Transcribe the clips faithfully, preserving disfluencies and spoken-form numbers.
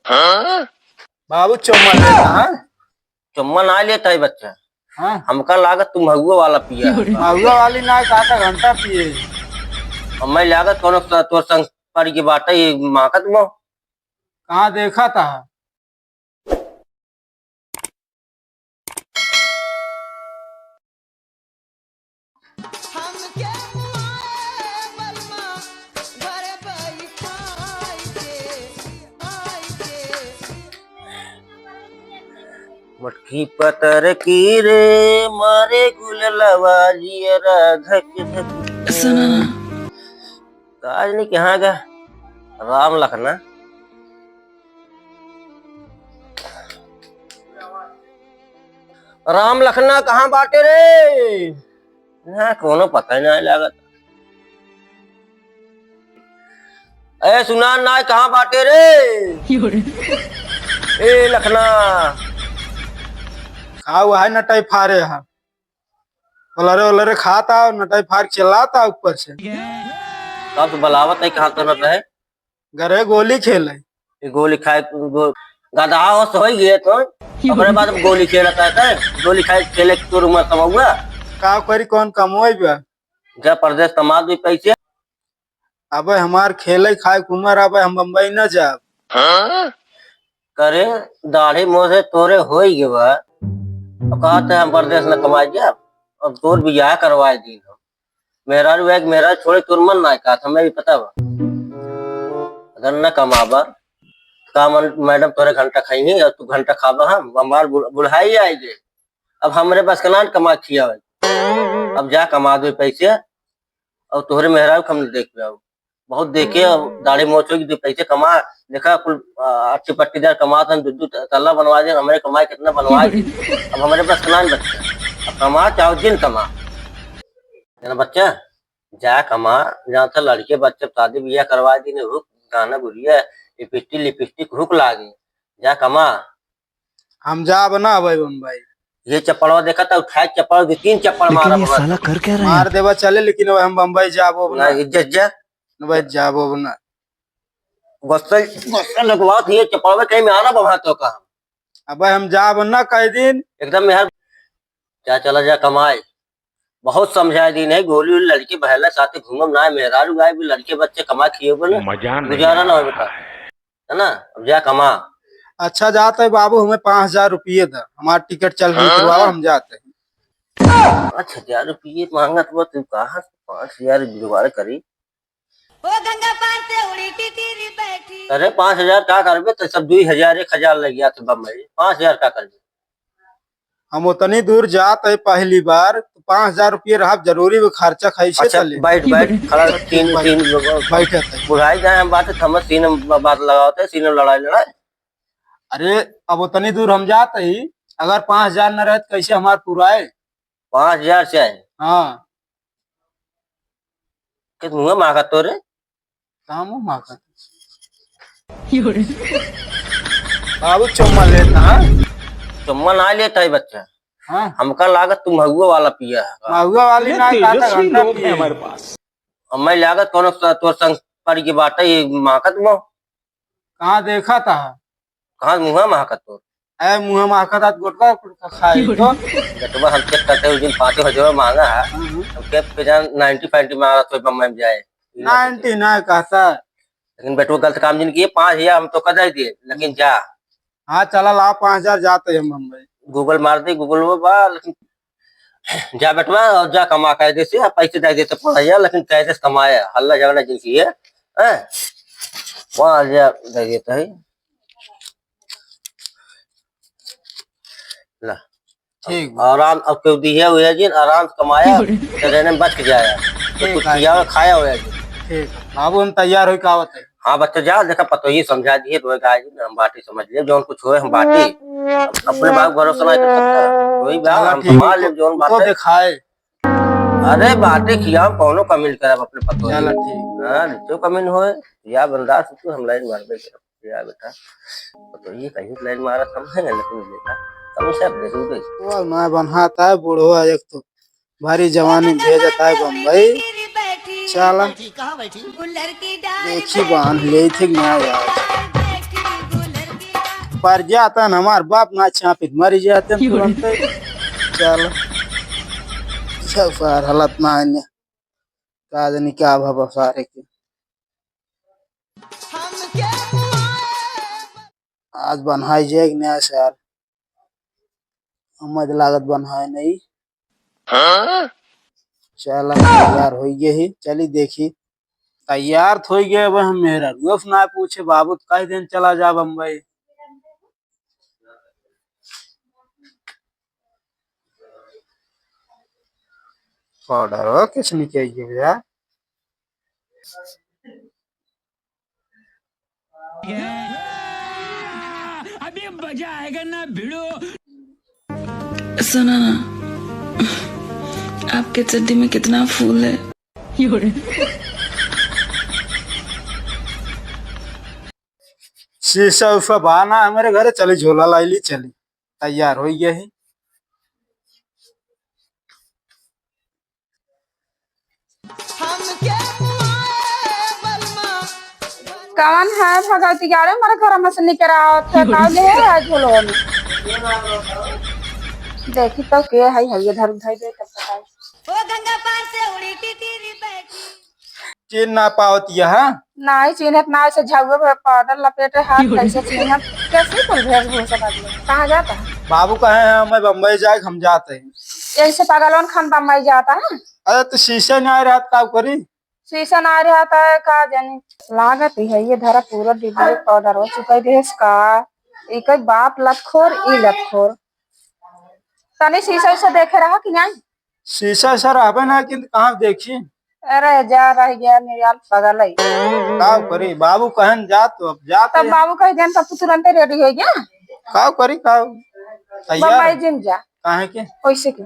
बाबू चुम्मा लेता है? चुम्मा ना लेता है बच्चा। हाँ। हमका लागत तू महुआ वाला पिया है। महुआ वाली ना, कहा था घंटा पिए। हमें लागत कौनो स-, तोर संग पड़ के बाटे, ये माकत मो। कहाँ देखा था? मटकी पतर की रे, मारे गुललवा जियरा धक धक। सुना ना। काज नहीं कहाँ गा राम लखना। राम लखना कहाँ बाटे रे? ना, कोनो पता ही ना लागत। ए, सुना ना, कहाँ बाटे रे? ए, लखना। का हुआ है, नटाई फारे है। ओलरे, ओलरे खाता और नटाई फार चिल्लाता ऊपर से। तब तो बलावत है, कहाँ तो न रहे। घरे गोली खेले। ये गोली खाए, गो-, गधा हो सो ही गए तो। ओकरे बाद अब गोली खेलता है, गोली खाए, खेले के तोर उमर तब हुआ। का करी, कौन कमोई बा? जा परदेस कमा दो पैसे। अबे हमार खेले खाए के उमर, अबे हम बम्बई न जाब। करे, दाढ़ी मोछे तोरे होई गे बा। अब कहते हम परदेस न कमाए जाब, अब तोर बियाह करवाए दी हम। मेहरारू है कि मेहरारू छोड़े तोर मन ना कहत, हमें भी पता बा। अगर न कमाबा, का मन, मैडम तोरे घंटा खाई नहीं और तू घंटा खाबा, हम, हमार बुढ़-, बुढ़ाई आई गे। अब हमरे बस के ना कमा खियावे। अब जा कमा दो पैसे, और तोहरे मेहरारू के हम देख पाओ। बहुत देखे, अब दाढ़ी मोछ होई, दो पैसे कमा, देखा कुल, आ, अच्छे पट्टीदार कमात हैं, दो दो तल्ला बनवा दे, हमरे कमाई कितना बनवा दे। अब हमरे बस के ना बच्चा, अब कमा चाहो जिन कमा। है ना बच्चा, जा कमा, जहाँ से लड़के बच्चे शादी बियाह करवा दी ने, हुक, गाना गुरिया, लिपस्टिक, लिपस्टिक हुक लागे, जा कमा। हम जाब ना भाई बम्बई। ये चप्पलवा देखा था, उठाए चप्पल, दो तीन चप्पल लेकिन मारा ये बगल साला से। कर क्या रहा है? मार देबा चले, लेकिन अब हम बम्बई जाबो ना, ना। इज्जत जा। ना भाई, जाबो ना। गुस्सा, गुस्सा लगवा के ये चप्पलवा कहीं में आना बबा तो का। अब हम जाब ना कई दिन। एकदम यार, जा चला जा कमाए। बहुत समझाए दिन है, गोली उली लड़की बहला साथे घूमम ना, मेहरारू आए भी लड़के बच्चे कमा खिए बोले, मजा नहीं गुजारा ना हो आ बेटा। रहा है। है ना, अब जा कमा। अच्छा जात है बाबू, हमें पाँच हजार रुपये दा, हमार टिकट चल रही हाँ? करवावा, हम जाते हैं। पाँच हजार रुपये मांगत बा तू, कहाँ से पाँच हजार जुगाड़ करी? ओ गंगा पार से उड़ी टिटरी बैठी। अरे पाँच हजार का करबे, तो सब दुई हजार, एक हजार लग गया तो बम्बई, पाँच हजार का करबे? हम उतनी दूर जात है पहली बार, तो पाँच हजार रुपये रहब जरूरी, वो खर्चा कैसे अच्छा, चले? बैठ, बैठ, खड़ा बैठ, तीन, बैठ। तीन लोग बैठत है। बुढ़ाई जाए हम बात, हम सीन में बात लगावत है, सीन में लड़ाई, लड़ाई। अरे, अब उतनी दूर हम जात ही, अगर पाँच हजार न रहे तो कैसे हमार पुराए? पाँच हजार चाहे? हाँ। किस मुँह मांगा तो रे? का मुँह मांगा? बाबू चुम्मा लेता है? चुम्मा ना लेता है बच्चा। हाँ। हमका लागत तू महुआ वाला पिया है। महुआ वाली ना, तेजस्वी लोग हैं हमारे पास। अब मैं लागत कौनो स-, तोर संग पड़ के बाटे, ये मांगत मो। कहाँ देखा था? कहाँ मुँह महकत तोर? ए, मुँह महकत हाथ गोटका, गोटका खाए तो। बेटवा हम चेक करते उस दिन पाँचों हजार मांगा है। हम्म। हम चेक पे जान नाइंटी फाइंटी मांगा तो बम्बई में जाए। नाइंटी ना कहता। लेकिन बेटवा गलत काम जिन किए, पाँच हजार हम तो कर दे दिए, लेकिन जा। हाँ, चला ला पाँच हजार जाते हैं बम्बई। Google मार दे, Google में बा, लेकिन जा बेटवा, और जा कमा कायदे से, अब पैसे दे देते पाँच हजार, लेकिन कायदे से कमाया, हल्ला झगड़ा जिन किए, हैं? पाँच हजार दे देते हैं। ला। ठीक बा। आराम, अब केहू दिहे हुए जिन, आराम से कमाया, तो रहने में बच के जाया। तो ठीक कुछ है। किया हुआ खाया हुआ जिन। ठीक है। बाबू, हम तैयार होई का आवत है। हाँ बच्चा, जा, देखा, पतोही समझा दिए, तो गाय जी, हम बाटी समझ लिए, जौन कुछ होए, हम बाटी। अपने बाप भरोसा नहीं कर सकता। वही बा, चला हम ठीक संभाल बा। लेब, जौन बात को है। दिखाए। अरे, बाटे खियाओ, कौनो कमी नहीं करब अपने पतोही। चला ठीक। हाँ, जो कमी न होए, या बंदा से तू हम लाइन मारबे करब। या बेटा, पतोही कहीं लाइन मारत हम हैं, लेकिन बेटा, कम से अब जरूर दे। वो ना बन्हात है, बूढ़ो है, एक तो भारी जवानी भेजत है बम्बई। चला। देखी बांध ले थे ना यार। पर जातन, हमार बाप ना छापित मर जातन तुरंत। चल, सब सार हालत ना है, का जानी का भवा सारे के। आज बन्हाई जाए कि नहीं सार? हमज लागत बन्हाए नहीं। हाँ? चला, तैयार होइ गए ही, चली देखी। तैयार तो होइ गए, अब हम मेहरारू से ना पूछे, बाबू तो कह देन चला जा बम्बई। पाउडर हो किस निकल गया यार। अभी मजा आएगा ना भिड़ो। सुनो ना, आपके चड्डी में कितना फूल है? शीशा उषा बा ना हमारे घरे, चली झोला लाई ली, चली तैयार होइ गए ही। कौन है भगवती गाड़े हमारे घर में से निकल आवत है, का ले है झोलो में? देखी तो के है, है ये धर उठाई दे तब बताई। ओ गंगा पार से उड़ी टिटरी बैठी। चिन्ह ना पावत यह। नाई चिन्हत ना, ऐसे झाउए भर पाउडर लपेटे हाथ, कैसे चिन्हत? कैसे कुल भेष भूषा बदले? कहाँ जाता है? बाबू कहे हैं, "मैं बम्बई जाए, हम जाते हैं।" ऐसे पागलों खान बम्बई जाता है? अरे तो शीशे ना आए रात का करी? शीशा ना आए रहता है का जानी। लागत ही है ये धरा पूरा डिब्बे पाउडर हो चुका है देश का। एक बाप लतखोर, ई लतखोर। तनी शीशा उशा देखे रहा कि नहीं? शीशा उशा रहबे ना कि कहाँ देखी? अरे जा रह गया मेरे यार पागल है। का करी, बाबू कहन जा तो अब जा तब तो। बाबू कह देन तब तू तुरंते रेडी हो गया। का करी का? तैयार बम्बई है। जिन जा। काहे के? कैसे के?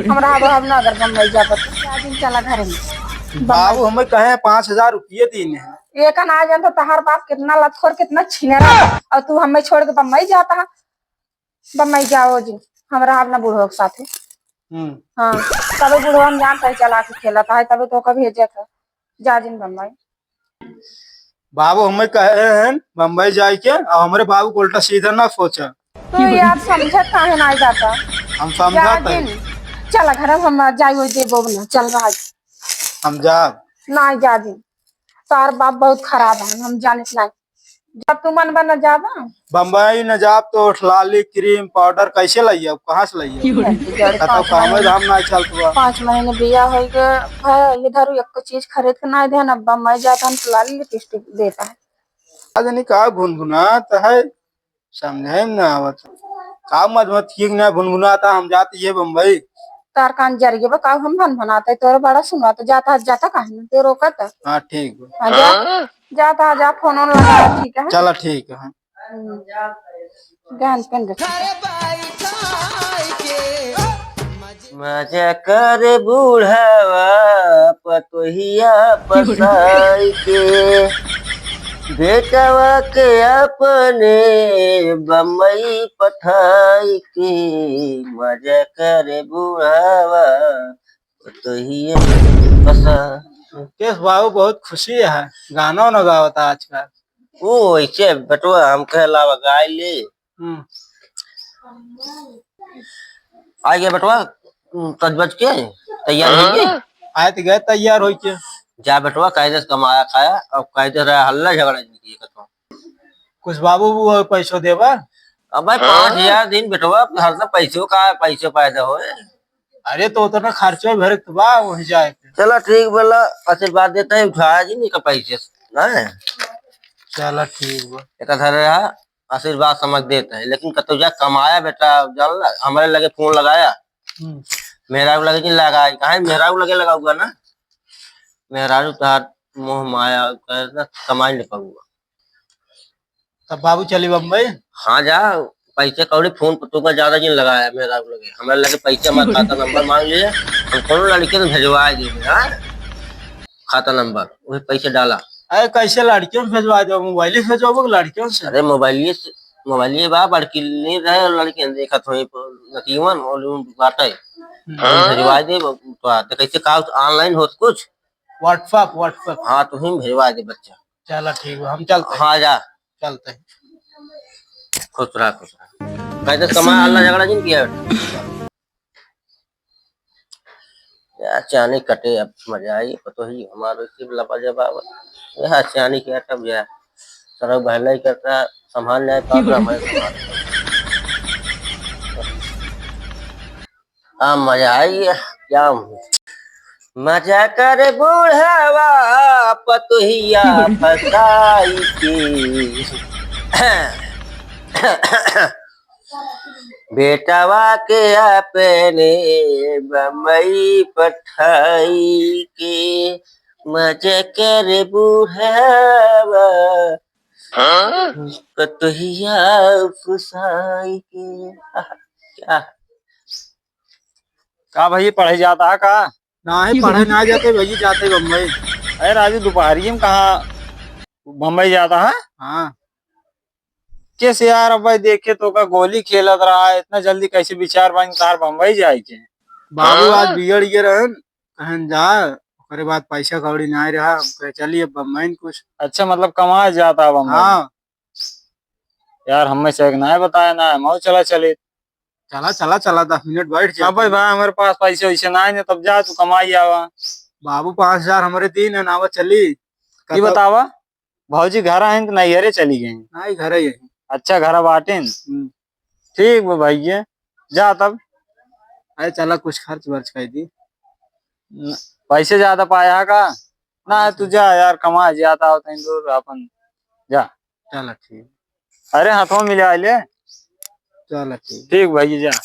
हमरा अब हम ना अगर बम्बई जाबो तो जा जिन चला घर में। बाबू हमें कहे पाँच हजार रुपये दीने हैं। एक ना जान तो तहार बाप कितना लतखोर कितना छीने रहा और तू हमें छोड़ के बम्बई जाता है। बम्बई जाओ जी, हम रहब ना बूढ़ो के साथे। हम्म। हाँ, तबे बूढ़ो हम जान पहचान चला के खेलत है, तबे तो कभी भेजे के। जा जिन बम्बई। बाबू हमें कहे हैं बम्बई जाए के, और हमरे बाबू को उल्टा सीधा ना सोचा। तू यार समझत काहे ना जाता? हम समझत जा है। जिन। चल घर हम जाई वही देबो ना, चल रहा है। हम जाब। ना जा जिन। तार बाप बहुत खराब है, हम जानित नहीं। जब तू मन बा न जाबा। बम्बई न जाब तो लाली, क्रीम, पाउडर कैसे लाइए? अब कहाँ से लाइए? जड़ कतौ पाँच कामे महीने, धाम ना चलत बा। पाँच महीने बिया होइ गए है, इधर एक चीज खरीद के ना दे ना, बम्बई जाता हम तो लाली लिपस्टिक देता है। आज नहीं का गुनगुनात है, समझे में ना आवत। का मत मत ठीक ना गुनगुनाता, हम जाती है बम्बई। तार कान जरिए बा, का हम भनभनात है, तोरे बड़ा सुनात, जाता जाता काहे ना, ते रोकत। हाँ, ठीक बा। हाँ, जा। जाता है, जा, फोन ओन लगा, ठीक है? चला, ठीक है। हम्म। गहन पेन रख। मजा कर बूढ़ावा पतोहिया पसाई के, बेटवा के अपने बम्बई पठाई के, मजा कर बूढ़ावा पतोहिया पसा। मुकेश बाबू बहुत खुशी है, गाना न गावता आजकल। ओ, ऐसे बेटवा हम कहे लावा गाय ले। हम्म। आ गया बेटवा, तज बज के तैयार हो गए। आए तो गए तैयार हो के। जा बेटवा, कायदे से कमाया खाया, अब कायदे से रहा, हल्ला झगड़ा नहीं किए कतो। कुछ बाबू वो पैसो देबा? अब भाई, पाँच हजार दिन बेटवा, हर सब पैसों का, पैसों पैदा होए। अरे तो उतना खर्चो भरे के तो बा वहीं जाए के। चला ठीक बोला, आशीर्वाद देता है, उठाया जी नहीं का पैसे, ना? चला ठीक बा। एक धरे रहा, आशीर्वाद समझ देता है, लेकिन कतो जा कमाया बेटा, जान ला, हमारे लगे फोन लगाया। हम्म। मेहरारू लगे कि लगाई, काहे मेहरारू लगे लगाऊंगा ना, मेहरारू तोहार मोह माया, कहे ना, कमाई नहीं पाऊंगा। तब बाबू चली बम्बई? हाँ जा, पैसे कौड़ी फोन पर तुमका ज्यादा जिन लगाया मेहरारू लगे, हमारे लगे पैसे हमारे खाता नंबर मांग लिए, हम कोनो लड़के से भेजवा देंगे, हाँ? खाता नंबर, वही पैसे डाला। अरे कैसे लड़कियों से भेजवा दो, मोबाइल से भेजवाबो कि लड़कियों से? अरे मोबाइल से, मोबाइल बा, बड़की ले रहे और लड़के देखत होई नतीवन और यूं बाटे। हम्म। हम भेजवा दे, तो आते कैसे का online होत कुछ? WhatsApp, WhatsApp। हाँ, तो ही भेजवा दे बच्चा। चला ठीक बा, हम चलते हैं। हाँ, जा। चलते हैं। खुश रहा, खुश रहा। कहते कमा, अल्लाह झगड़ा जिन किया बेटा। यार, चानी कटे, अब मजा आई। पतोही हमारो इसी लबा जब आवा। यार, चानी के अटब जा। सरव बहलाई करता, संभाल नहीं पाता, मैं संभाल। आ, मजा आई, क्या मजा करे बूढ़ावा पतोहिया फसाई के। बेटवा के अपने बम्बई पठाई के मजा करे बूढ़ावा। हाँ? पतोहिया फुसाई के। आह, क्या? का भैया, पढ़े जाता है का? नाही, पढ़े ना जाते भैया, जाते बम्बई। अरे राजू, दोपहरिये में कहाँ बम्बई जाता है? हाँ। कैसे यार, अब भाई देखे तो का गोली खेलत रहा है, इतना जल्दी कैसे विचार बन तार बम्बई जाए के? बाबू हाँ? आज बिगड़ गए रहन, कहन जा, ओकरे बाद पैसा कौड़ी ना रहा, हम कहे चलिए बम्बई न कुछ। अच्छा, मतलब कमाए जाता है बम्बई? हाँ। यार, हमें से एक ना बताया ना, हम चला चले। चला, चला, चला, दस मिनट बैठ जा। अब भाई, भाई, हमारे पास पैसे वैसे ना है, तब जा तू कमाई आवा। बाबू, पाँच हजार हमारे दिन है, नावा चली। ये बतावा, भौजी घर आइन कि नैहरे चली गई? नहीं, घरे ही है। अच्छा, घर बाटिन। हम्म। ठीक बा भैया, जा तब। अरे चला, कुछ खर्च वर्च कर दी। न-, पैसे ज्यादा पाया है का? ना, हाँ, तू सर। जा यार, कमा ज्यादा होता है दूर अपन, जा। चला, ठीक। अरे, हाथों मिला ले। चला, ठीक। ठीक भैया, जा।